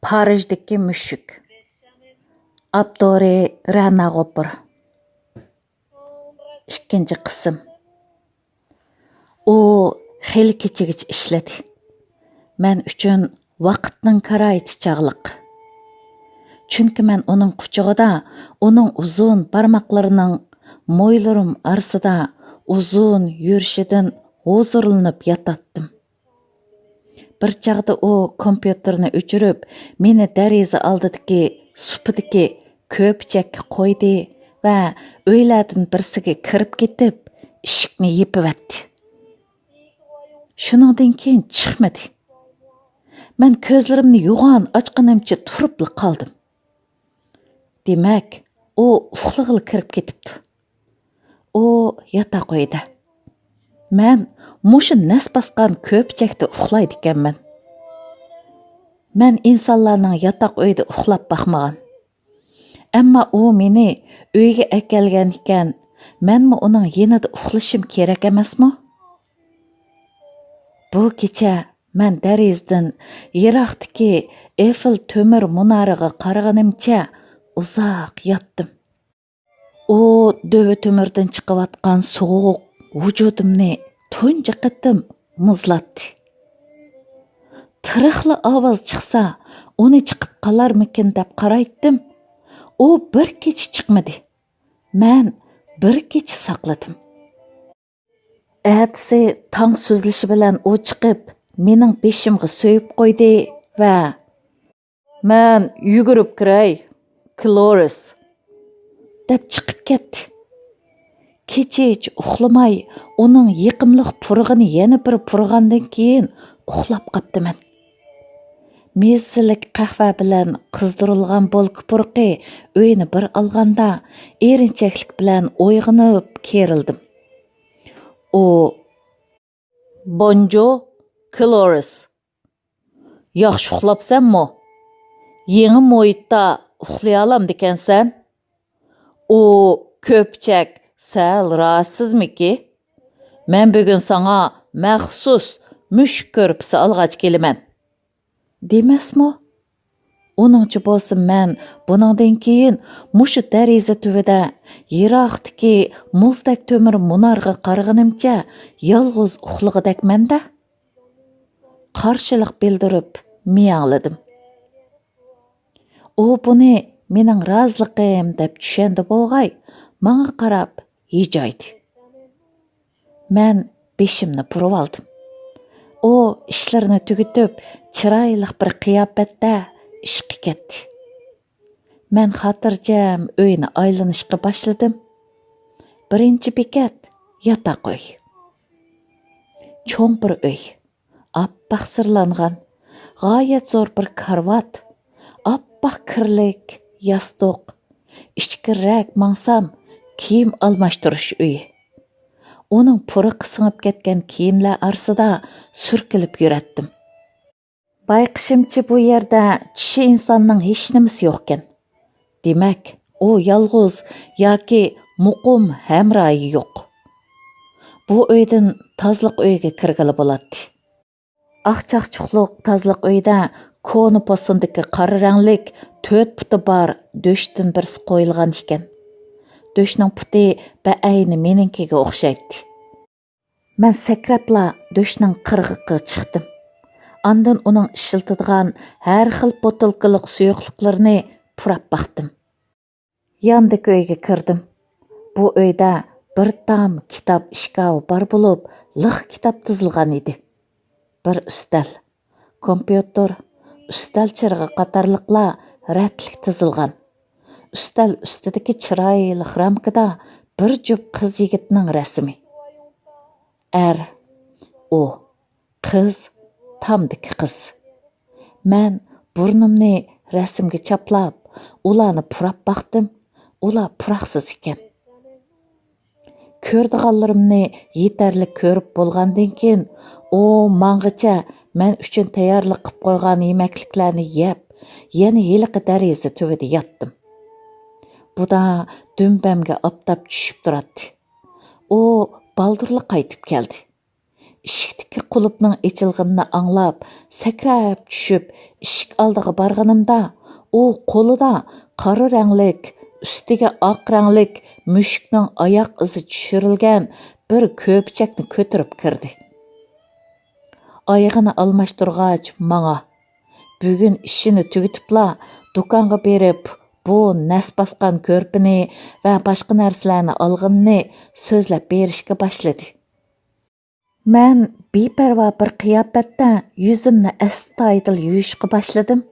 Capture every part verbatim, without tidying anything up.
پارىژدىكى مۈشۈك. ئاپتورى رەنا غوپۇر. ئىككىنچى قىسىم. ئۇ خېلى كېچىگىچە ئىشلىدى. مەن ئۈچۈن ۋاقىتنىڭ كارايىتى چاغلىق. چۈنكى مەن ئۇنىڭ قۇچىقىدا، ئۇنىڭ ئۇزۇن بارماقلىرىنىڭ مويلىرىم ئارىسىدا ئۇزۇن يۈرۈشىدىن ھۇزۇرلىنىپ ياتاتتىم. بىر چاغدا ئۇ كومپيۇتېرنى ئۆچۈرۈپ، مېنى دېرىزە ئالدىدىكى سۇپىدىكى كۆرپىچەككە قويدى ۋە ئۆيلەردىن بىرسىگە كىرىپ كېتىپ، ئىشىكنى يېپىۋەتتى. شۇنىڭدىن كېيىن چىقمىدى. مەن كۆزلىرىمنى يوغان ئاچقىنىمچە تۇرۇپلا قالدىم. دېمەك، ئۇ ئۇخلىغىلى كىرىپ كېتىپتۇ. ئۇ ياتاق ئۆيدە. مەن مۇشۇ نەس باسقان كۆرپىچەكتە ئۇخلايدىكەنمەن. مەن ئىنسانلارنىڭ ياتاق ئۆيىدە ئۇخلاپ باقمىغان. ئەمما ئۇ مېنى ئۆيگە ئەكەلگەن ئىكەن، مەنمۇ ئۇنىڭ يېنىدا ئۇخلىشىم كېرەك ئەمەسمۇ؟ بۇ كېچە مەن دېرىزىدىن يىراقتىكى ئېفېل تۆمۈر مۇنارىغا قارىغىنىمچە ئۇزاق ياتتىم. ئۇ دۆۋە تۆمۈردىن چىقىۋاتقان سوغۇق ۋۇجۇدۇمنى تۇنجى قېتىم مۇزلاتتى. تېرىقلا ئاۋاز چىقسا، ئۇنى چىقىپ قالارمىكىن دەپ قارايتتىم. ئۇ بىر كېچە چىقمىدى. مەن بىر كېچە ساقلىدىم. ئەتىسى تاڭ سۈزۈلۈشى بىلەن ئۇ چىقىپ، مېنىڭ بېشىمغا سۆيۈپ قويدى ۋە «مەن يۈگۈرۈپ كىرەي، كلورىس» دەپ چىقىپ كەتتى. كېچىچە ئۇخلىماي، ئۇنىڭ يېقىملىق پۇرىقىنى يەنە بىر پۇرىغاندىن كېيىن ئۇخلاپ قاپتىمەن. مېززىلىك قەھۋە بىلەن قىزدۇرۇلغان بولكا پۇرىقى ئۆينى بىر ئالغاندا، ئېرىنچەكلىك بىلەن ئويغىنىپ كېرىلدىم. ئۇ: «بونجو، كلورىس. ياخشى ئۇخلاپسەنمۇ؟ يېڭى مۇھىتتا ئۇخلىيالامدىكەنسەن؟ ئۇ كۆپچەك سەل راھەتسىزمىكى؟ مەن بۈگۈن ساڭا مەخسۇس مۈشۈك كۆرپىسى ئالغاچ كېلىمەن» دېمەسمۇ؟ ئۇنىڭچە بولسا، مەن بۇنىڭدىن كېيىن مۇشۇ دېرىزە تۈۋىدە، يىراقتىكى مۇزدەك تۆمۈر مۇنارغا قارىغىنىمچە يالغۇز ئۇخلىغۇدەكمەن-دە. قارشىلىق بىلدۈرۈپ مىياڭلىدىم. ئۇ بۇنى مېنىڭ رازىلىقىم دەپ چۈشەندى بولغاي، ماڭا قاراپ ھىجايدى. مەن بېشىمنى بۇرۇۋالدىم. ئۇ ئىشلىرىنى تۈگىتىپ، چىرايلىق بىر قىياپەتتە ئىشقا كەتتى. مەن خاتىرجەم ئۆينى ئايلىنىشقا باشلىدىم. بىرىنچى بېكەت، ياتاق ئۆي. چوڭ بىر ئۆي. ئاپئاق سىرلانغان، غايەت زور بىر كارىۋات، ئاپئاق كىرلىك ياستۇق. ئىچكىرىرەك ماڭسام، كىيىم ئالماشتۇرۇش ئۆيى. ئۇنىڭ پۇرىقى سىڭىپ كەتكەن كىيىملەر ئارىسىدا سۈركىلىپ يۈرەتتىم. بايقىشىمچە، بۇ يەردە چىشى ئىنساننىڭ ھېچنېمىسى يوقكەن. دېمەك، ئۇ يالغۇز ياكى مۇقىم ھەمراھى يوق. بۇ ئۆيدىن تازىلىق ئۆيىگە كىرگىلى بولاتتى. ئاق چاقچۇقلۇق تازىلىق ئۆيدە كونا پاسوندىكى قارا رەڭلىك تۆت پۇتى بار دۆشتىن بىرسى قويۇلغان ئىكەن. دۆشنىڭ پۇتى بەئەينى مېنىڭكىگە ئوخشايتتى. مەن سەكرەپلا دۆشنىڭ قىرغىقىغا چىقتىم. ئاندىن ئۇنىڭ ئىشلىتىدىغان ھەر خىل بوتۇلكىلىق سۇيۇقلۇقلىرىنى پۇراپ باقتىم. ياندىكى ئۆيگە كىردىم. بۇ ئۆيدە بىر تام كىتاب ئىشكاپى بار بولۇپ، لىق كىتاب تىزىلغان ئىدى. بىر ئۈستەل، كومپيۇتېر، ئۈستەل چىرىغى قاتارلىقلار رەتلىك تىزىلغان. ئۈستەل ئۈستىدىكى چىرايلىق رامكىدا بىر جۈپ قىز يىگىتنىڭ رەسىمى. ئەر، ئۇ، قىز، تامدىكى قىز. مەن بۇرنۇمنى رەسىمگە چاپلاپ، ئۇلارنى پۇراپ باقتىم. ئۇلار پۇراقسىز ئىكەن. كۆرىدىغانلىرىمنى يېتەرلىك كۆرۈپ بولغاندىن كېيىن، ئۇ ماڭغىچە مەن ئۈچۈن تەييارلىق قىلىپ قويغان يېمەكلىكلەرنى يەپ، يەنە ھېلىقى دېرىزە تۈۋىدە ياتتىم. بۇدا دۈمبەمگە ئاپتاپ چۈشۈپ تۇراتتى. ئۇ بالدۇرلا قايتىپ كەلدى. ئىشىكتىكى قۇلۇپنىڭ ئېچىلغىنىنى ئاڭلاپ، سەكرەپ چۈشۈپ، ئىشىك ئالدىغا بارغىنىمدا، ئۇ قولىدا قارا رەڭلىك، ئۈستىگە ئاق رەڭلىك مۈشۈكنىڭ ئاياق ئىزى چۈشۈرۈلگەن بىر كۆپىچەكنى كۆتۈرۈپ كىردى. ئايىغىنى ئالماشتۇرغاچ ماڭا، بۈگۈن ئىشىنى تۈگىتىپلا، دۇكانغا بېرىپ، بۇ نەس باسقان كۆرپىنى ۋە باشقا نەرسىلەرنى ئالغىنىنى سۆزلەپ بېرىشكە باشلىدى. مەن بىپەرۋا بىر قىياپەتتە يۈزۈمنى ئەستايىدىل يۇيۇشقا باشلىدىم.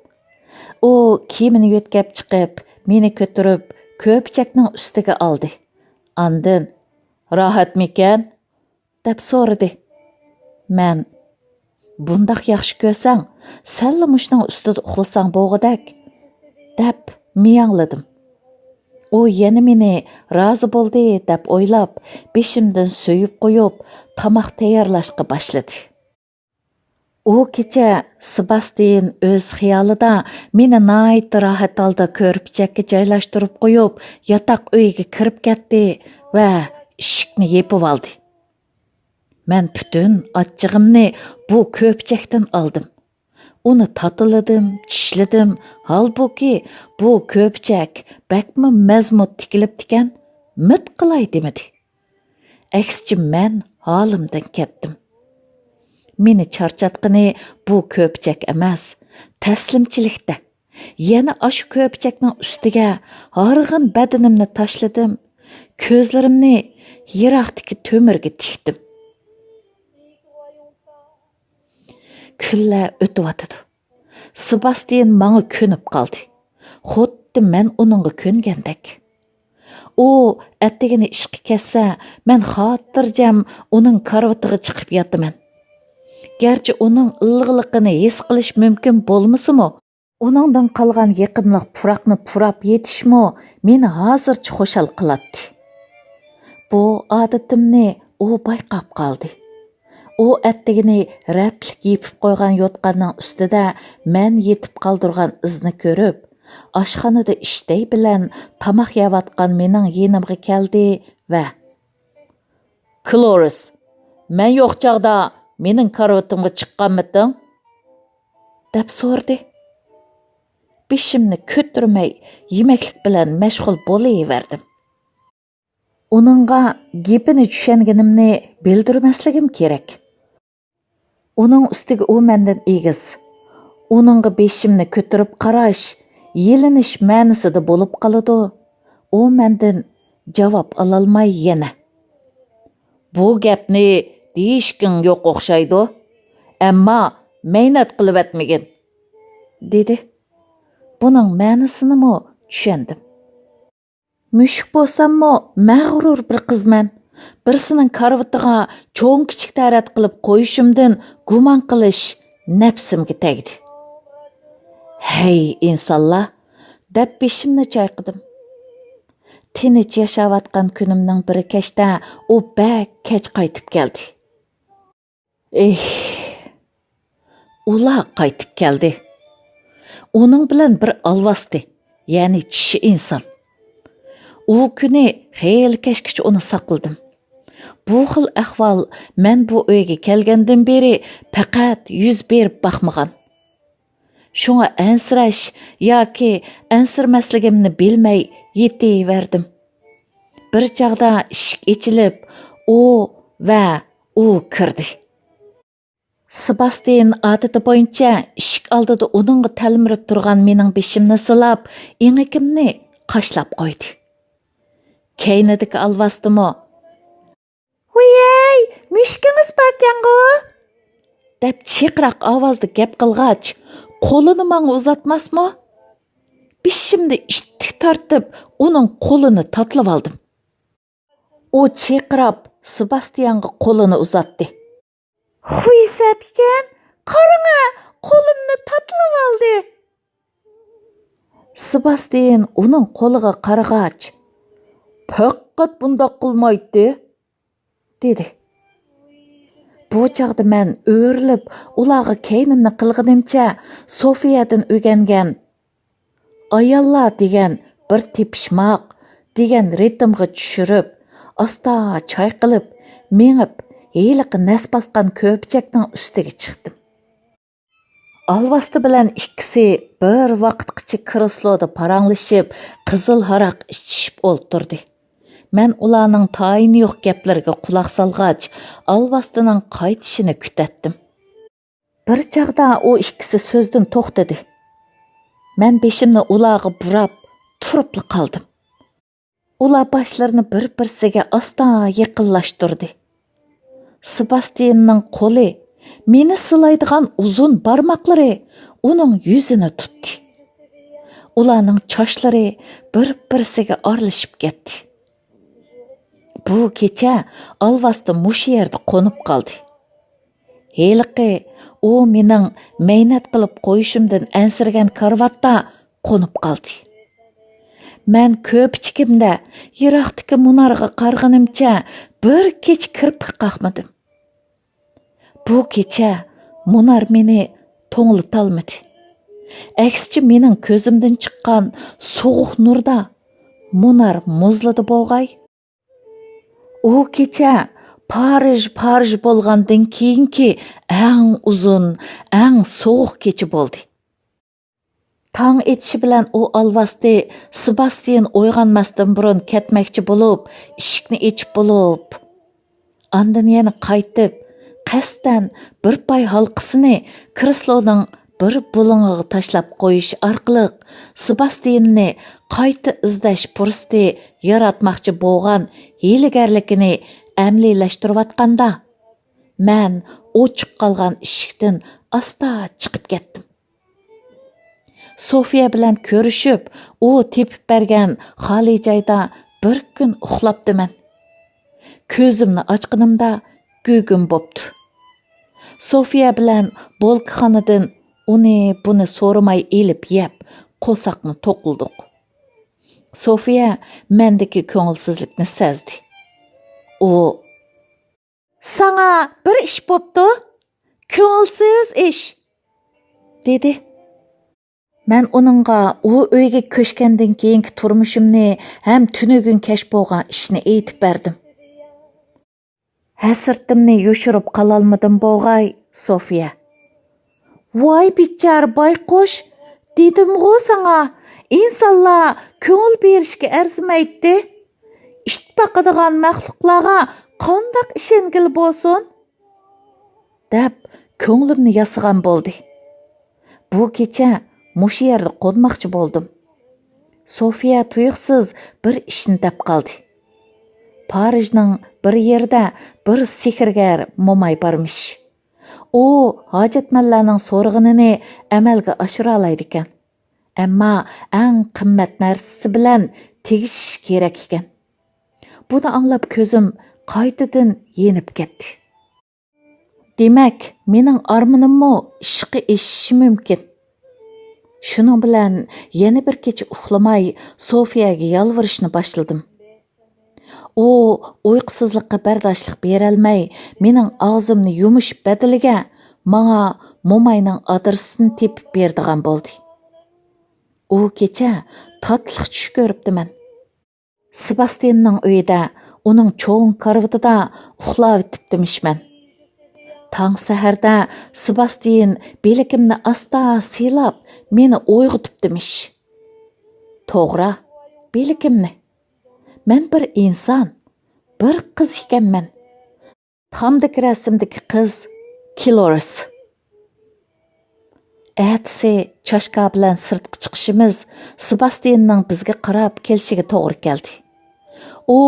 ئۇ كىيىمىنى يۆتكەپ چىقىپ، مېنى كۆتۈرۈپ، كۆپىچەكنىڭ ئۈستىگە ئالدى. ئاندىن، «راھەتمىكەن؟» دەپ سورىدى. مەن، «بۇنداق ياخشى كۆرسەڭ، سەنلا مۇشۇنىڭ ئۈستىدە ئۇخلىساڭ بولغۇدەك» دەپ مىياڭلىدىم. ئۇ يەنە مېنى رازى بولدى دەپ ئويلاپ، بېشىمدىن سۆيۈپ قويۇپ، تاماق تەييارلاشقا باشلىدى. ئۇ كېچە سېباستىيىن ئۆز خىيالىدا مېنى ناھايىتى راھەت ھالدا كۆرپىچەككە جايلاشتۇرۇپ قويۇپ، ياتاق ئۆيگە كىرىپ كەتتى ۋە ئىشىكنى يېپىۋالدى. مەن پۈتۈن ئاچچىقىمنى بۇ كۆپىچەكتىن ئالدىم. ئۇنى تاتىلىدىم، چىشلىدىم، ھالبۇكى، بۇ كۆپىچەك بەكمۇ مەزمۇت تىكىلىپتىكەن، مىت قىلاي دېمىدى. ئەكسىچە، مەن ھالىمدىن كەتتىم. مېنى چارچاتقىنى بۇ كۆپىچەك ئەمەس، تەسلىمچىلىكتە. يەنە ئاشۇ كۆپىچەكنىڭ ئۈستىگە ھارغىن بەدىنىمنى تاشلىدىم. كۆزلىرىمنى يىراقتىكى تۆمۈرگە تىكتىم. كۈنلەر ئۆتۈۋاتىدۇ. سېباستىيىن ماڭا كۆنۈپ قالدى. خۇددى مەن ئۇنىڭغا كۆنگەندەك. ئۇ ئەتىگىنى ئىشقا كەتسە، مەن خاتىرجەم ئۇنىڭ كارىۋىتىغا چىقىپ ياتىمەن. گەرچە ئۇنىڭ ئىللىقلىقىنى ھېس قىلىش مۇمكىن بولمىسىمۇ، ئۇنىڭدىن قالغان يېقىملىق پۇراقنى پۇراپ يېتىشمۇ مېنى ھازىرچە خۇشال قىلاتتى. بۇ ئادىتىمنى ئۇ بايقاپ قالدى. ئۇ ئەتىگىنى رەتلىك يېپىپ قويغان يوتقاننىڭ ئۈستىدە مەن يېتىپ قالدۇرغان ئىزنى كۆرۈپ، ئاشخانىدا ئىشتەي بىلەن تاماق يەۋاتقان مېنىڭ يېنىمغا كەلدى ۋە، «كلورىس، مەن يوق چاغدا مېنىڭ كارىۋىتىمغا چىققانمىتىڭ؟» دەپ سورىدى. بېشىمنى كۆتۈرمەي يېمەكلىك بىلەن مەشغۇل بولۇۋەردىم. ئۇنىڭغا گېپىنى چۈشەنگىنىمنى بىلدۈرمەسلىكىم كېرەك. ئۇنىڭ ئۈستىگە ئۇ مەندىن ئېگىز. ئۇنىڭغا بېشىمنى كۆتۈرۈپ قاراش، يېلىنىش مەنىسىدە بولۇپ قالىدۇ. ئۇ مەندىن جاۋاب ئالالماي يەنە، «بۇ گەپنى دېيىشكىڭ يوق ئوخشايدۇ، ئەمما مەينەت قىلىۋەتمىگىن» دېدى. بۇنىڭ مەنىسىنىمۇ چۈشەندىم. مۈشۈك بولساممۇ مەغرۇر بىر قىزمەن. بىرسىنىڭ كارىۋىتىغا چوڭ-كىچىك تەرەت قىلىپ قويۇشۇمدىن گۇمان قىلىش نەپسىمگە تەگدى. «ھەي، ئىنسانلار!» دەپ بېشىمنى چايقىدىم. تىنچ ياشاۋاتقان كۈنۈمنىڭ بىرى كەچتە ئۇ بەك كەچ قايتىپ كەلدى. ئېھ، ئۇلار قايتىپ كەلدى. ئۇنىڭ بىلەن بىر ئالۋاستى، يەنى چىشى ئىنسان. ئۇ كۈنى خېلى كەچكىچە ئۇنى ساقلىدىم. بۇ خىل ئەھۋال مەن بۇ ئۆيگە كەلگەندىن بېرى پەقەت يۈز بېرىپ باقمىغان. شۇڭا ئەنسىرەش ياكى ئەنسىرىمەسلىكىمنى بىلمەي يېتىۋەردىم. بىر چاغدا ئىشىك ئېچىلىپ، ئۇ ۋە ئۇ كىردى. سېباستىيىن ئادىتى بويىچە ئىشىك ئالدىدا ئۇنىڭغا تەلمۈرۈپ تۇرغان مېنىڭ بېشىمنى سىلاپ، ئېڭىكىمنى قاشلاپ قويدى. كەينىدىكى ئالۋاستىمۇ، «ۋىيەي، مۈشۈكىڭىز باركەنغۇ؟» دەپ چىرقىراق ئاۋازدا گەپ قىلغاچ، قولىنى ماڭا ئۇزاتماسمۇ؟ بېشىمنى ئىتتىك تارتىپ، ئۇنىڭ قولىنى تاتلىۋالدىم. ئۇ چىرقىراپ سېباستىيانغا قولىنى ئۇزاتتى. «خۇيزەتكەن، قاراڭا، قولۇمنى تاتلىۋالدى!» سېباستىيان ئۇنىڭ قولىغا قارىغاچ، «پەقەت بۇنداق قىلمايتتى» دېدى. بۇ چاغدا مەن ئۆرۈلۈپ، ئۇلارغا كەينىمنى قىلغىنىمچە سوفىيەدىن ئۆگەنگەن «ئاياللار دېگەن بىر تېپىشماق» دېگەن رىتىمغا چۈشۈرۈپ، ئاستا چايقىلىپ، مېڭىپ، ھېلىقى نەس باسقان كۆپىچەكنىڭ ئۈستىگە چىقتىم. ئالۋاستى بىلەن ئىككىسى بىر ۋاقىتقىچە كرېسلودا پاراڭلىشىپ، قىزىل ھاراق ئىچىشىپ ئولتۇردى. مەن ئۇلارنىڭ تايىنى يوق گەپلىرىگە قۇلاق سالغاچ، ئالۋاستىنىڭ قايتىشىنى كۈتەتتىم. بىر چاغدا ئۇ ئىككىسى سۆزدىن توختىدى. مەن بېشىمنى ئۇلارغا بۇراپ تۇرۇپلا قالدىم. ئۇلار باشلىرىنى بىر-بىرسىگە ئاستا يېقىنلاشتۇردى. سېباستىيننىڭ قولى، مېنى سىلايدىغان ئۇزۇن بارماقلىرى ئۇنىڭ يۈزىنى تۇتتى. ئۇلارنىڭ چاچلىرى بىر-بىرسىگە ئارىلىشىپ كەتتى. بۇ كېچە ئالۋاستى مۇشۇ يەردە قونۇپ قالدى. ھېلىقى ئۇ مېنىڭ مەينەت قىلىپ قويۇشۇمدىن ئەنسىرىگەن كارىۋاتتا قونۇپ قالدى. مەن كۆپىچىكىمدە يىراقتىكى مۇنارغا قارىغىنىمچە بىر كېچە كىرپىك قاقمىدىم. بۇ كېچە مۇنار مېنى توڭلىتالمىدى. ئەكسىچە مېنىڭ كۆزۈمدىن چىققان سوغۇق نۇردا مۇنار مۇزلىدى بوغاي. ئۇ كېچە پارىژ، پارىژ بولغاندىن كېيىنكى ئەڭ ئۇزۇن، ئەڭ سوغۇق كېچە بولدى. تاڭ ئېتىشى بىلەن ئۇ ئالۋاستى سېباستىيان ئويغانماستىن بۇرۇن كەتمەكچى بولۇپ، ئىشىكنى ئېچىپ بولۇپ، ئاندىن يەنە قايتىپ، قەستەن بىر پاي ھالقىسىنى كرېسلونىڭ بىر بۇلۇڭىغا تاشلاپ قويۇش ئارقىلىق سېباستىياننى قايتا ئىزدەش پۇرسىتى ياراتماقچى بولغان ھىيلىگەرلىكىنى ئەمەلىيلەشتۈرۈۋاتقاندا، مەن ئوچۇق قالغان ئىشىكتىن ئاستا چىقىپ كەتتىم. سوفىيە بىلەن كۆرۈشۈپ، ئۇ تېپىپ بەرگەن خالىي جايدا بىر كۈن ئۇخلاپتىمەن. كۆزۈمنى ئاچقىنىمدا گۈگۈم بوپتۇ. سوفىيە بىلەن بولكىخانىدىن ئۇنى بۇنى سورىماي ئېلىپ يەپ، قورساقنى توقلىدۇق. سوفىيە مەندىكى كۆڭۈلسىزلىكنى سەزدى. ئۇ، «ساڭا بىر ئىش بوپتۇ، كۆڭۈلسىز ئىش» دېدى. مەن ئۇنىڭغا ئۇ ئۆيگە كۆچكەندىن كېيىنكى تۇرمۇشۇمنى ھەم تۈنۈگۈن كەچ بولغان ئىشنى ئېيتىپ بەردىم. ھەسرىتىمنى يوشۇرۇپ قالالمىدىم بوغاي، سوفىيە. ۋاي بىچارە بايقۇش، دېدىمغۇ ساڭا، ئىنسانلار كۆڭۈل بېرىشكە ئەرزىمەيتتى. ئىت باقىدىغان مەخلۇقلارغا قانداق ئىشەنگىلى بولسۇن؟ دەپ كۆڭلۈمنى ياسىغان بولدى. بۇ كېچە مۇشۇ يەردە قونماقچى بولدۇم. سوفىيە تۇيۇقسىز بىر ئىشنى دەپ قالدى. پارىژنىڭ بىر يېرىدە بىر سېھىرگەر موماي بارمىش. ئۇ ھاجەتمەنلەرنىڭ سورىغىنىنى ئەمەلگە ئاشۇرالايدىكەن. ئەمما ئەڭ قىممەت نەرسىسى بىلەن تېگىشىش كېرەك ئىكەن. بۇنى ئاڭلاپ كۆزۈم قايتىدىن يېنىپ كەتتى. دېمەك، مېنىڭ ئارمىنىممۇ ئىشقا ئېشىشى مۇمكىن. شۇنىڭ بىلەن يەنە بىر كېچە ئۇخلىماي سوفىيەگە يالۋۇرۇشنى باشلىدىم. ئۇ ئۇيقۇسىزلىققا بەرداشلىق بېرەلمەي، مېنىڭ ئاغزىمنى يۇمۇش بەدىلىگە ماڭا موماينىڭ ئادرېسىنى تېپىپ بېرىدىغان بولدى. ئۇ كېچە تاتلىق چۈش كۆرۈپتىمەن. سېباستىيننىڭ ئۆيىدە، ئۇنىڭ چوڭ كارىۋىتىدا ئۇخلاۋېتىپتىمىشمەن. تاڭ سەھەردە سېباستىين بىلىكىمنى ئاستا سىيلاپ، مېنى ئويغىتىپتىمىش. توغرا، بىلىكىمنى. مەن بىر ئىنسان، بىر قىز ئىكەنمەن. تامدىكى رەسىمدىكى قىز كىلورىس. ئەتىسى چاشكا بىلەن سىرتقا چىقىشىمىز سېباستىيننىڭ بىزگە قاراپ كېلىشىگە توغرا كەلدى. ئۇ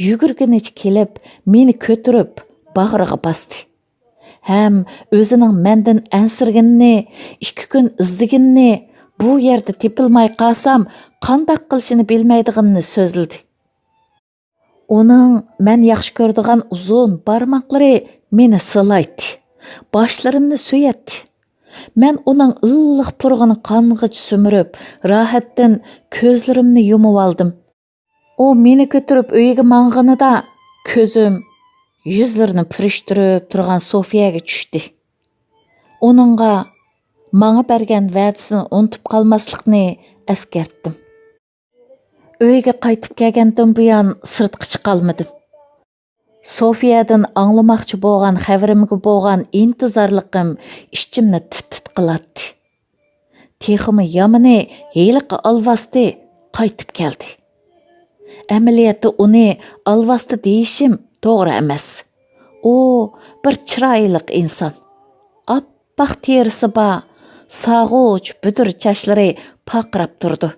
يۈگۈرگىنىچە كېلىپ، مېنى كۆتۈرۈپ باغرىغا باستى. ھەم ئۆزىنىڭ مەندىن ئەنسىرىگىنىنى، ئىككى كۈن ئىزدىگىنىنى، بۇ يەردە تېپىلماي قالسام قانداق قىلىشىنى بىلمەيدىغىنىنى سۆزلىدى. ئۇنىڭ مەن ياخشى كۆرىدىغان ئۇزۇن بارماقلىرى مېنى سىلايتتى، باشلىرىمنى سۆيەتتى. مەن ئۇنىڭ ئىللىق پۇرىقىنى قانغىچە سۈمۈرۈپ، راھەتتىن كۆزلىرىمنى يۇمۇۋالدىم. ئۇ مېنى كۆتۈرۈپ ئۆيىگە ماڭغىنىدا، كۆزۈم يۈزلىرىنى پۈرۈشتۈرۈپ تۇرغان سوفىيەگە چۈشتى. ئۇنىڭغا ماڭا بەرگەن ۋەدىسىنى ئۇنتۇپ قالماسلىقنى ئەسكەرتتىم. ئۆيگە قايتىپ كەلگەندىن بۇيان سىرتقا چىقالمىدىم. سوفىيەدىن ئاڭلىماقچى بولغان خەۋىرىمگە بولغان ئىنتىزارلىقىم ئىچىمنى تىت-تىت قىلاتتى. تېخىمۇ يامىنى، ھېلىقى ئالۋاستى قايتىپ كەلدى. ئەمەلىيەتتە ئۇنى ئالۋاستى دېيىشىم توغرا ئەمەس. ئۇ بىر چىرايلىق ئىنسان. ئاپئاق تېرىسى بار، سارغۇچ بۈدۈر چاچلىرى پارقىراپ تۇرىدۇ.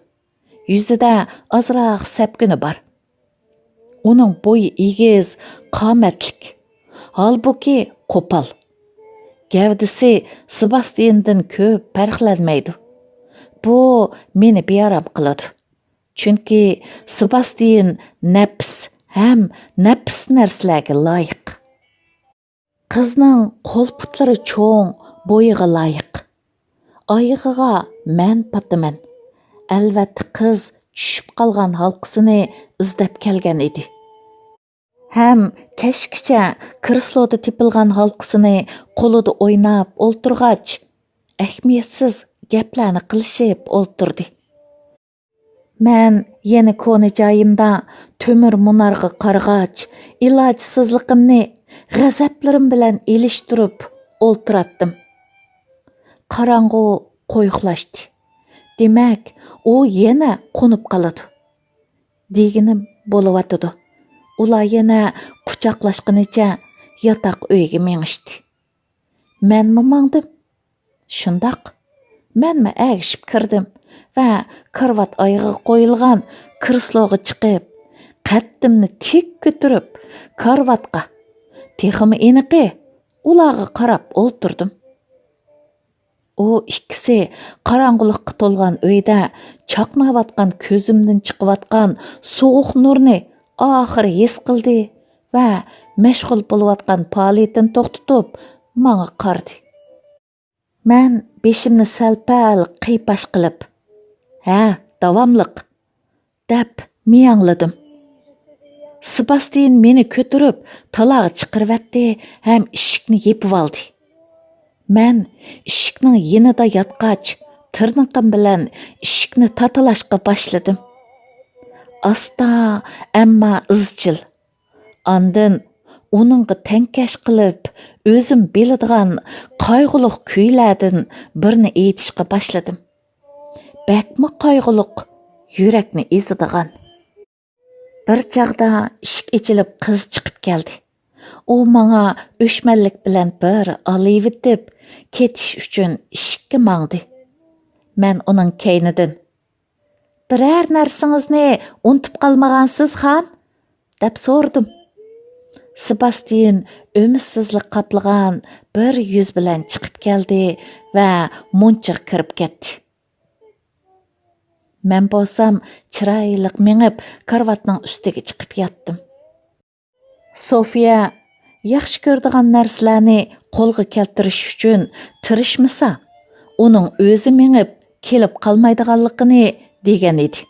يۈزىدە ئازراق سەپكۈنى بار. ئۇنىڭ بويى ئېگىز، قامەتلىك، ھالبۇكى، قوپال. گەۋدىسى سېباستىيىندىن كۆپ پەرقلەنمەيدۇ. بۇ مېنى بىئارام قىلىدۇ. چۈنكى سېباستىيىن نەپىس ھەم نەپىس نەرسىلەرگە لايىق. قىزنىڭ قول-پۇتلىرى چوڭ، بويىغا لايىق. ئايىغىغا مەن پاتىمەن. ئەلۋەتتە، قىز چۈشۈپ قالغان ھالقىسىنى ئىزدەپ كەلگەن ئىدى. ھەم كەچكىچە كىرېسلودا تېپىلغان ھالقىسىنى قولىدا ئويناپ ئولتۇرغاچ، ئەھمىيەتسىز گەپلەرنى قىلىشىپ ئولتۇردى. مەن يەنە كونا جايىمدا تۆمۈر مۇنارغا قارىغاچ، ئىلاجسىزلىقىمنى غەزەپلىرىم بىلەن ئېلىشتۇرۇپ ئولتۇراتتىم. قاراڭغۇ قويۇقلاشتى. دېمەك، ئۇ يەنە قونۇپ قالىدۇ، دېگىنىم بولۇۋاتىدۇ. ئۇلار يەنە قۇچاقلاشقىنىچە ياتاق ئۆيگە مېڭىشتى. مەنمۇ ماڭدىم. شۇنداق، مەنمۇ ئەگىشىپ كىردىم ۋە كارىۋات ئايىغىغا قويۇلغان كرېسلوغا چىقىپ، قەددىمنى تىك كۆتۈرۈپ، كارىۋاتقا، تېخىمۇ ئېنىقى، ئۇلارغا قاراپ ئولتۇردۇم. ئۇ ئىككىسى قاراڭغۇلۇققا تولغان ئۆيدە چاقناۋاتقان كۆزۈمدىن چىقىۋاتقان سوغۇق نۇرنى ئاخىرى ھېس قىلدى ۋە مەشغۇل بولۇۋاتقان پائالىيىتىنى توختىتىپ، ماڭا قارىدى. مەن بېشىمنى سەل-پەل قىيپاش قىلىپ، «ھە، داۋاملىق!» دەپ مىياڭلىدىم. سېباستىيىن مېنى كۆتۈرۈپ، تالاغا چىقىرىۋەتتى ھەم ئىشىكنى يېپىۋالدى. مەن ئىشىكنىڭ يېنىدا ياتقاچ، تىرنىقىم بىلەن ئىشىكنى تاتىلاشقا باشلىدىم. ئاستا، ئەمما ئىزچىل. ئاندىن ئۇنىڭغا تەڭكەش قىلىپ، ئۆزۈم بىلىدىغان قايغۇلۇق كۈيلەردىن بىرنى ئېيتىشقا باشلىدىم. بەكمۇ قايغۇلۇق، يۈرەكنى ئېزىدىغان. بىر چاغدا ئىشىك ئېچىلىپ، قىز چىقىپ كەلدى. ئۇ ماڭا ئۆچمەنلىك بىلەن بىر ئالىيىۋېتىپ، كېتىش ئۈچۈن ئىشىككە ماڭدى. مەن ئۇنىڭ كەينىدىن، «بىرەر نەرسىڭىزنى ئۇنتۇپ قالمىغانسىز، خان؟» دەپ سورىدىم. سېباستىيىن ئۈمىدسىزلىك قاپلىغان بىر يۈز بىلەن چىقىپ كەلدى ۋە مۇنچىغا كىرىپ كەتتى. مەن بولسام چىرايلىق مېڭىپ، كارىۋاتنىڭ ئۈستىگە چىقىپ ياتتىم. سوفىيە ياخشى كۆرىدىغان نەرسىلەرنى قولغا كەلتۈرۈش ئۈچۈن تىرىشمىسا، ئۇنىڭ ئۆزى مېڭىپ كېلىپ قالمايدىغانلىقىنى دېگەن ئىدى.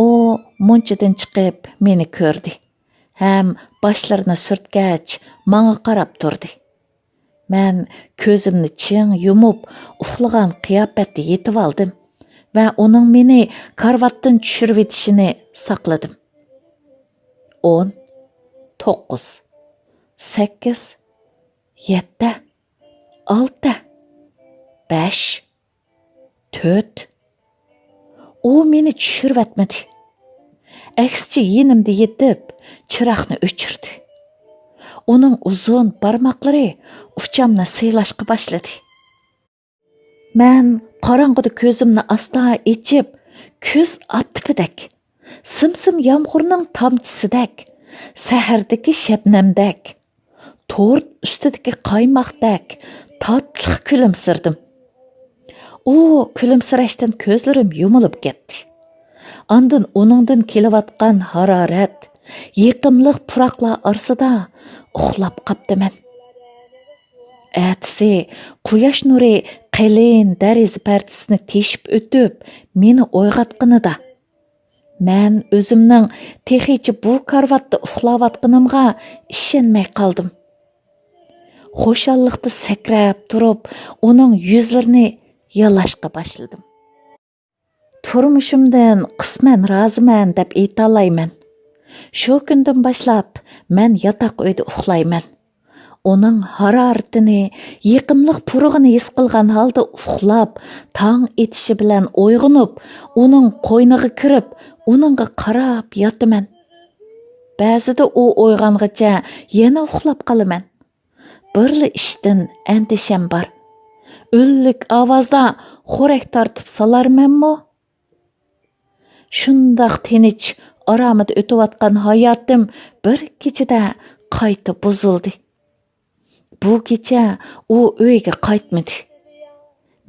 ئۇ مۇنچىدىن چىقىپ مېنى كۆردى ھەم باشلىرىنى سۈرتكەچ ماڭا قاراپ تۇردى. مەن كۆزۈمنى چىڭ يۇمۇپ، ئۇخلىغان قىياپەتتە يېتىۋالدىم ۋە ئۇنىڭ مېنى كارىۋاتتىن چۈشۈرۈۋېتىشىنى ساقلىدىم. ئون، توققۇز، سەككىز، يەتتە، ئالتە، بەش، تۆت. ئۇ مېنى چۈشۈرۈۋەتمىدى. ئەكسىچە يېنىمدا يېتىپ، چىراغنى ئۆچۈردى. ئۇنىڭ ئۇزۇن بارماقلىرى ئۇچامنى سىيلاشقا باشلىدى. مەن قاراڭغۇدا كۆزۈمنى ئاستا ئېچىپ، كۈز ئاپتىپىدەك، سىم-سىم يامغۇرنىڭ تامچىسىدەك، سەھەردىكى شەبنەمدەك، تورت ئۈستىدىكى قايماقتەك تاتلىق كۈلۈمسىرىدىم. ئۇ كۈلۈمسىرەشتىن كۆزلىرىم يۇمۇلۇپ كەتتى. ئاندىن ئۇنىڭدىن كېلىۋاتقان ھارارەت، يېقىملىق پۇراقلار ئارىسىدا ئۇخلاپ قاپتىمەن. ئەتىسى قۇياش نۇرى قېلىن دېرىزە پەردىسىنى تېشىپ ئۆتۈپ، مېنى ئويغاتقىنىدا، مەن ئۆزۈمنىڭ تېخىچە بۇ كارىۋاتتا ئۇخلاۋاتقىنىمغا ئىشەنمەي قالدىم. خۇشاللىقتا سەكرەپ تۇرۇپ، ئۇنىڭ يۈزلىرىنى يالاشقا باشلىدىم. تۇرمۇشۇمدىن قىسمەن رازىمەن دەپ ئېيتالايمەن. شۇ كۈندىن باشلاپ مەن ياتاق ئۆيدە ئۇخلايمەن. ئۇنىڭ ھارارىتىنى، يېقىملىق پۇرىقىنى ھېس قىلغان ھالدا ئۇخلاپ، تاڭ ئېتىشى بىلەن ئويغىنىپ، ئۇنىڭ قوينىغا كىرىپ، ئۇنىڭغا قاراپ ياتىمەن. بەزىدە ئۇ ئويغانغىچە يەنە ئۇخلاپ قالىمەن. بىرلا ئىشتىن ئەندىشەم بار. ئۈنلۈك ئاۋازدا خورەك تارتىپ سالارمەنمۇ؟ شۇنداق تىنچ، ئارامىدا ئۆتۈۋاتقان ھاياتىم بىر كېچىدە قايتا بۇزۇلدى. بۇ كېچە ئۇ ئۆيگە قايتمىدى.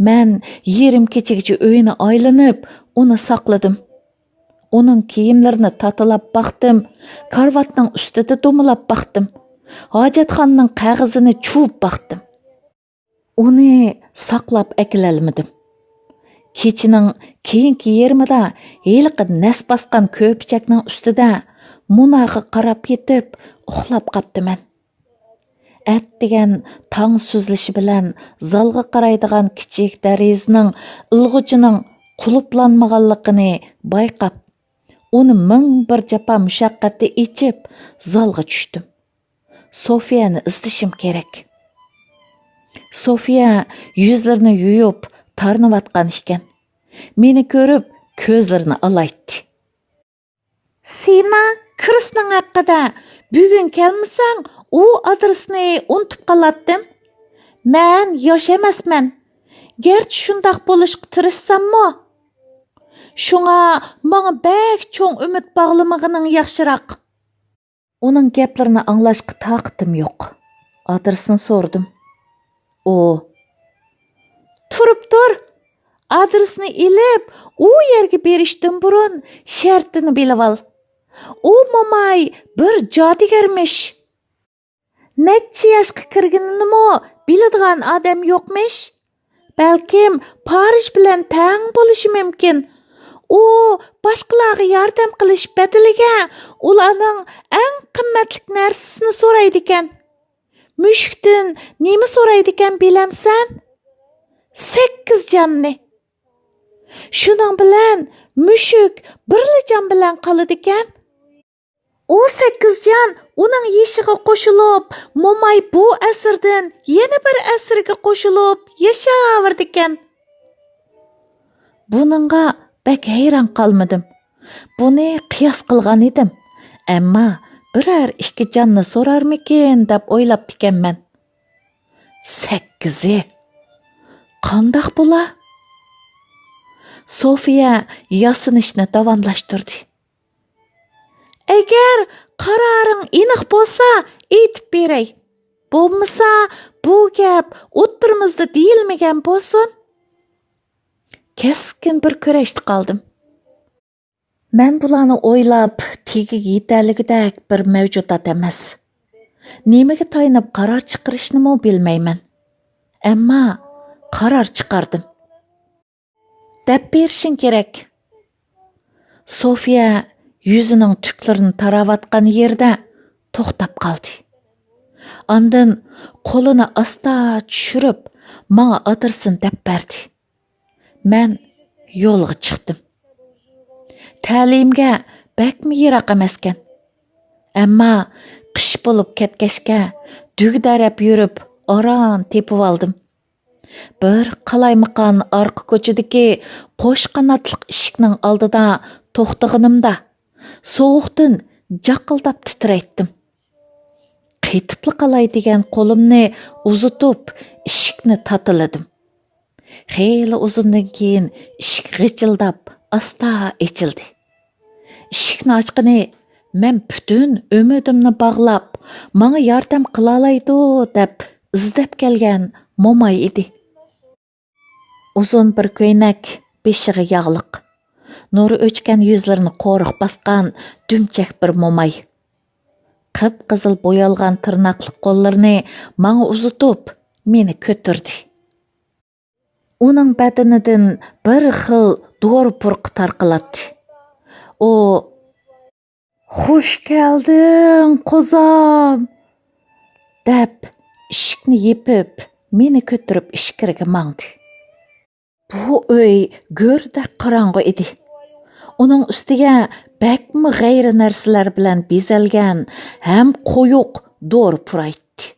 مەن يېرىم كېچىگىچە ئۆينى ئايلىنىپ، ئۇنى ساقلىدىم. ئۇنىڭ كىيىملىرىنى تاتىلاپ باقتىم، كارىۋاتنىڭ ئۈستىدە دومىلاپ باقتىم. ھاجەتخانىنىڭ قەغىزىنى چۇۋۇپ باقتىم. ئۇنى ساقلاپ ئەكېلەلمىدىم. كېچىنىڭ كېيىنكى يېرىمىدا ھېلىقى نەس باسقان كۆرپىچەكنىڭ ئۈستىدە مۇنارغا قاراپ يېتىپ ئۇخلاپ قاپتىمەن. ئەتىگەن تاڭ سۈزۈلۈشى بىلەن زالغا قارايدىغان كىچىك دېرىزىنىڭ ئىلغۇچىنىڭ قۇلۇپلانمىغانلىقىنى بايقاپ، ئۇنى مىڭ بىر جاپا مۇشەققەتتە ئېچىپ، زالغا چۈشتۈم. سوفىيەنى ئىزدىشىم كېرەك. سوفىيە يۈزلىرىنى يۇيۇپ، تارىنىۋاتقان ئىكەن. مېنى كۆرۈپ، كۆزلىرىنى ئالايتتى. سىنا، كىرىسنىڭ ھەققىدە، بۈگۈن كەلمىسەڭ، ئۇ ئادرېسنى ئۇنتۇپ قالاتتىم. مەن ياش ئەمەسمەن. گەرچە شۇنداق بولۇشقا تىرىشساممۇ، شۇڭا ماڭا بەك چوڭ ئۈمىد باغلىمىغىنىڭ ياخشىراق. ئۇنىڭ گەپلىرىنى ئاڭلاشقا تاقىتىم يوق. ئادرېسنى سورىدىم. ئۇ، تۇرۇپ تۇر، ئادرېسنى ئېلىپ، ئۇ يەرگە بېرىشتىن بۇرۇن شەرتىنى بىلىۋال. ئۇ موماي بىر جادۇگەرمىش. نەچچە ياشقا كىرگىنىنىمۇ بىلىدىغان ئادەم يوقمىش. بەلكىم پارىژ بىلەن تەڭ بولۇشى مۇمكىن. ئۇ باشقىلارغا ياردەم قىلىش بەدىلىگە ئۇلارنىڭ ئەڭ قىممەتلىك نەرسىسىنى سورايدىكەن. مۈشۈكتىن نېمە سورايدىكەن بىلەمسەن؟ سەككىز جاننى. شۇنىڭ بىلەن مۈشۈك بىرلا جان بىلەن قالىدىكەن. ئۇ سەككىز جان ئۇنىڭ يېشىغا قوشۇلۇپ، موماي بۇ ئەسىردىن يەنە بىر ئەسىرگە قوشۇلۇپ ياشاۋېرىدىكەن. بۇنىڭغا بەك ھەيران قالمىدىم. بۇنى قىياس قىلغان ئىدىم. ئەمما بىرەر ئىككى جاننى سورارمىكىن دەپ ئويلاپتىكەنمەن. سەككىزى. قانداق بولا؟ سوفىيە ياسىنىشنى داۋاملاشتۇردى. ئەگەر قارارىڭ ئېنىق بولسا، ئېيتىپ بېرەي. بولمىسا، بۇ گەپ ئوتتۇرىمىزدا دېيىلمىگەن بولسۇن. كەسكىن بىر كۈرەشتە قالدىم. مەن بۇلارنى ئويلاپ، تېگىگە يېتەلىگۈدەك بىر مەۋجۇدات ئەمەس. نېمىگە تايىنىپ قارار چىقىرىشنىمۇ بىلمەيمەن. ئەمما قارار چىقاردىم. دەپ بېرىشىڭ كېرەك. سوفىيە يۈزىنىڭ تۈكلىرىنى تاراۋاتقان يېرىدە توختاپ قالدى. ئاندىن قولىنى ئاستا چۈشۈرۈپ، ماڭا ئادرېسىنى دەپ بەردى. مەن يولغا چىقتىم. تەلىيىمگە بەكمۇ يىراق ئەمەسكەن. ئەمما قىش بولۇپ كەتكەچكە، دۈگدەرەپ يۈرۈپ ئاران تېپىۋالدىم. بىر قالايمىقان ئارقا كوچىدىكى قوش قاناتلىق ئىشىكنىڭ ئالدىدا توختىغىنىمدا، سوغۇقتىن جاقىلداپ تىترەيتتىم. قېتىپلا قالاي دېگەن قولۇمنى ئۇزىتىپ، ئىشىكنى تاتىلىدىم. خېلى ئۇزۇندىن كېيىن ئىشىك غىچىلداپ ئاستا ئېچىلدى. ئىشىكنى ئاچقىنى مەن پۈتۈن ئۈمىدىمنى باغلاپ، ماڭا ياردەم قىلالايدۇ دەپ ئىزدەپ كەلگەن موماي ئىدى. ئۇزۇن بىر كۆينەك، بېشىغا ياغلىق. نۇرى ئۆچكەن يۈزلىرىنى قورۇق باسقان دۈمچەك بىر موماي. قىپقىزىل بويالغان تىرناقلىق قوللىرىنى ماڭا ئۇزىتىپ، مېنى كۆتۈردى. ئۇنىڭ بەدىنىدىن بىر خىل دورا پۇرىقى تارقىلاتتى. ئۇ، «خۇش كەلدىڭ، قوزام!» دەپ، ئىشىكنى يېپىپ، مېنى كۆتۈرۈپ ئىچكىرىگە ماڭدى. بۇ ئۆي گۆردەك قاراڭغۇ ئىدى. ئۇنىڭ ئۈستىگە بەكمۇ غەيرىي نەرسىلەر بىلەن بېزەلگەن ھەم قويۇق دورا پۇرايتتى.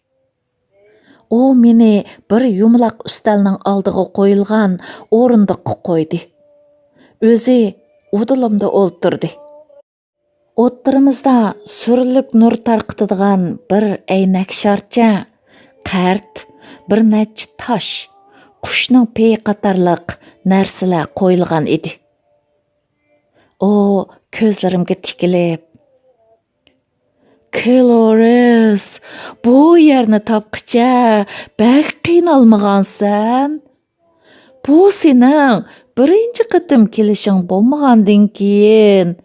ئۇ مېنى بىر يۇمىلاق ئۈستەلنىڭ ئالدىغا قويۇلغان ئورۇندۇققا قويدى. ئۆزى ئۇدۇلۇمدا ئولتۇردى. ئوتتۇرىمىزدا سۈرلۈك نۇر تارقىتىدىغان بىر ئەينەك شارچە، قەرت، بىر نەچچە تاش، قۇشنىڭ پېيى قاتارلىق نەرسىلەر قويۇلغان ئىدى. ئۇ كۆزلىرىمگە تىكىلىپ، «كلورىس، بۇ يەرنى تاپقىچە بەك قىينالمىغانسەن؟ بۇ سېنىڭ بىرىنچى قېتىم كېلىشىڭ بولمىغاندىن كېيىن»،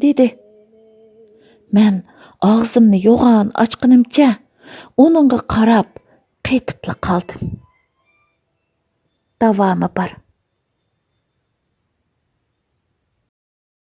دېدى. مەن ئاغزىمنى يوغان ئاچقىنىمچە ئۇنىڭغا قاراپ قېتىپلا قالدىم. داۋامى بار.